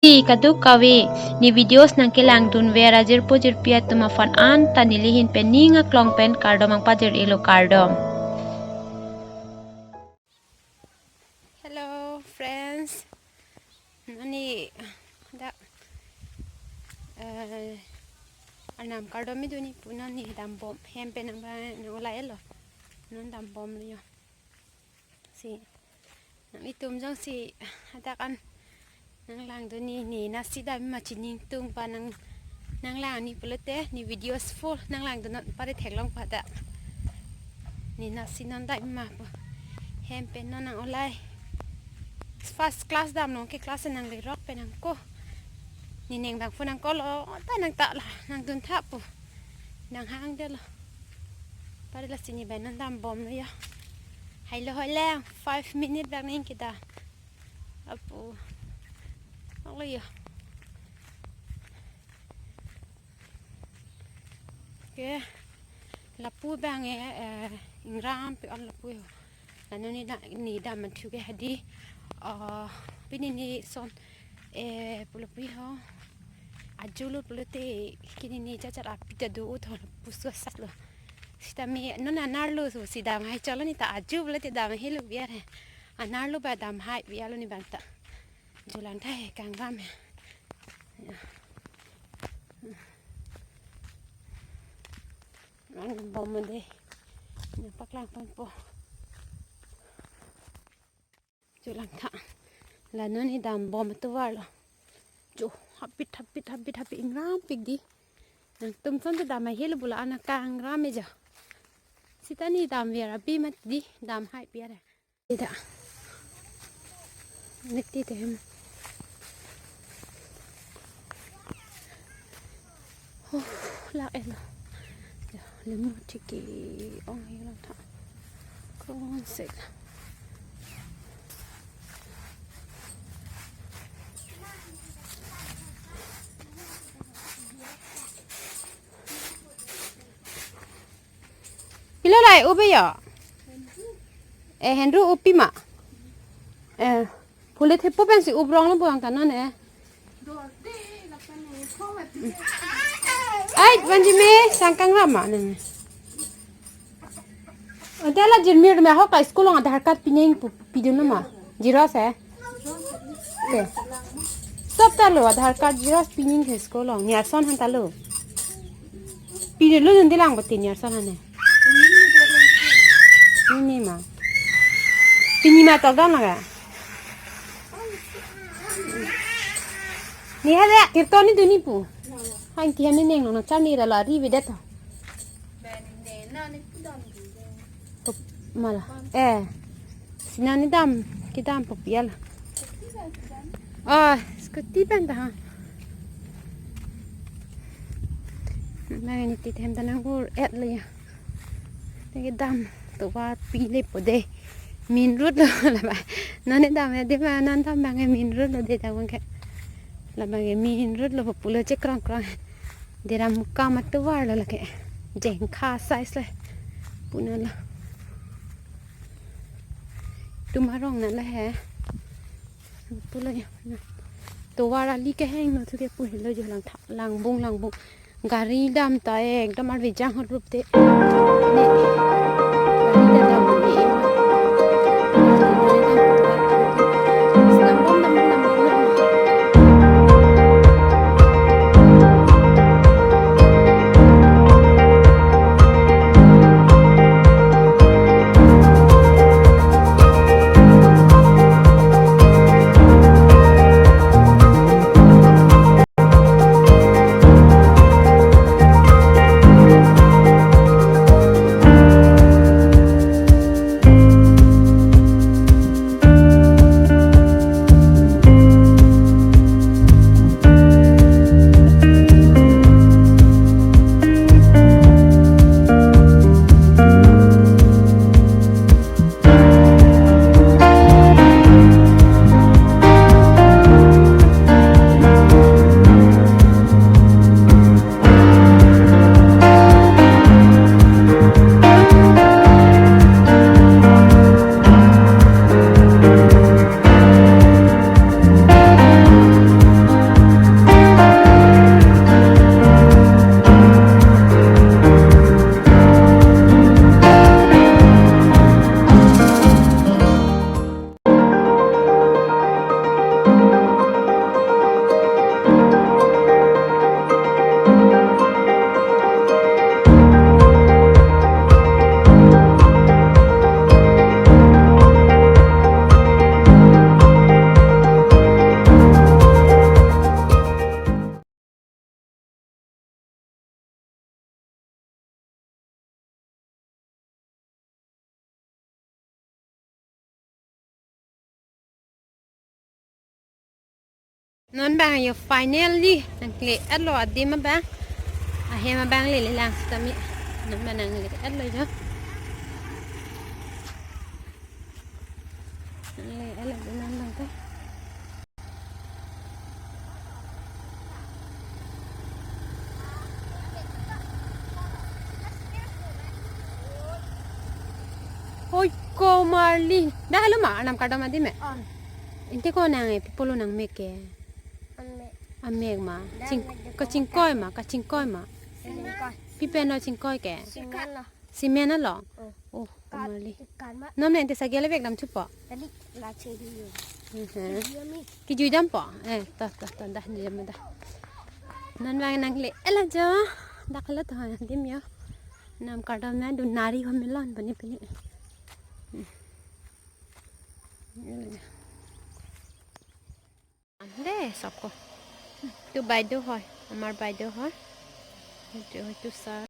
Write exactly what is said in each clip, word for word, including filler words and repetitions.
Kadokave, ne videos nangkelangdunver ajirpo jirpi atum aphan anta nelihin pen ning aklong pen kardom nangpajir-ilo, kardom. Hello friends. Non ne dak, eh, Arnam kardom idun pu, non ne dambom, hem pen nang ba nang olai-lo. Non dambomlo jo. Si nanglitum jongsi hadak an nanglangdun, ne nasi dam ma, chiningtung pa nang, nanglang ne pulote ne videos full nanglangdun non pare theklong pa ta. Ne nasi non dam ma pu. Hem pen non nang olai. First class damlong ke class nanglerok pen nangko. Ne neng bang phone nangkolo ta nang ta la nangdun tha pu. Nanghangdetlo. Pare lasi ne bai non dambomlo jo. Hailo hoileng five minute bang ning kita. Apu. Oklo jo. Ke. Lapu bang e, eh, ingrampik an lapu jo. La non ne da, ne dam mathu ke hadi. Ah, pini ne son, eh, pulo pi ho. Ajulo pulote kini ne chachar api ta do-o tho, pusu asatlo. Sitame non anerlo so si dam hai cholo ne ta, aju pulote dam helo biar he. Anerlo ba dam hai biarlo ne bang ta. Julang tha he kangram he. Nang bom de. Ne paklang ponpo. Julang tha. La non ne dambom atovarlo. Jo, hapit, hapit, hapit, hapit, ingrampik di. Nangtum son ta dam helo pu la ana kangram e jo. Sita ne damver api mat di, dam hai biar he. Ida. Ne titi hem. Oh, la elo. Ya, lemu tiki ong helo tha. Kong sek. Pilo lai ube ya? Eh, henru upi ma? Eh, pule thepo pensi ubrong lo buang kanon eh. Ai, banji me sangkang rama ne. Ante la jirmir me ahok ka school along Aadhaar card pining pu, pidun ma. Xerox eh. Te. Stop ta lo, Aadhaar card xerox pining ke school along. Niarson han ta lo. Pidun lo jun dilang bote niarson han ne. Ini ma. Pini ma to gan laga. Ne hade kirton ne dun ne pu. Han ki han ne neng lo na chani ra la ri vedet to. Mala. Eh. Sina ne dam, kedam po pial. Ah, scooty pen ta ha. Nang ne titi hem ta nang bur et le ya. Kedam tovar pi le po de. Main road lo la ba. Non ne dam ya de ma, non dam bang main road lo de dam ke. La bang main road lo pulo che krong krong. Deram kam atovarlo lake. Jengkha size le. Puna la. Tum arong na le he. Pulo ya. Tovar ali kehingno thu ke pu helo jo lang tha, langbung langbung. Gari dam ta ekdom arve jang hot rup te. Ne. Gari ta dam ne. Non abang yo finally nangle-etlo adim abang. Ahem abang lele lang sitame. Non abang nangle-etlo yo. Nangle-etlo non abang ta. Oi ko Marli. Dak helo ma, arnam kardom adim me? On. Inte ko nang e, pi pulo nang mek ke? Amek. Amek ma. Dak Ching, mek de kachingkoi ma, kachingkoi ma. Chingkoi. Pi pen lo chingkoi ke? Cement lo. Cement lo? Oh. Oh, ko Kat, Marli. Kat ma. Non ne inte sagel vek dam chupo. Tadi la chingdi yo. Mhm. Chingdi yo mi. Kejui dampo? Eh, to, to, to, dah, jui dam dah. Non abang nangle-etlo jo. Dak helo to adim yo. Arnam kardom na dun nari ho melon bani pini. Hmm. De, sokko. Tu বাইদেউ হয়, আমাৰ বাইদেউ হয়। এইটো, এইটো sir.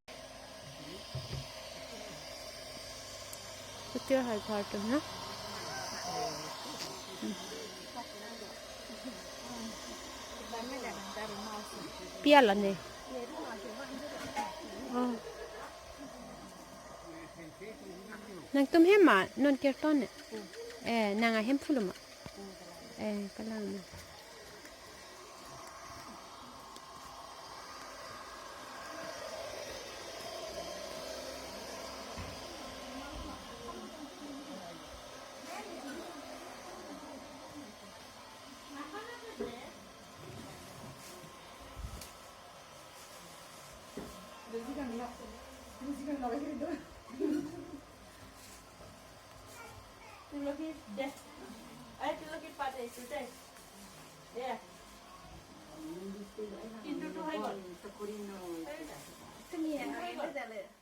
Kutir hai ghor tu na. Pi alo ne. Oh. Nangtum hem ma, non kirtan ne. Eh, nang ahem pulo ma. Eh, kalang ma. Tuloki de. Ai, tuloki pate itu de. Ya. Pintu tu hai gol. Kami yang ada dalam.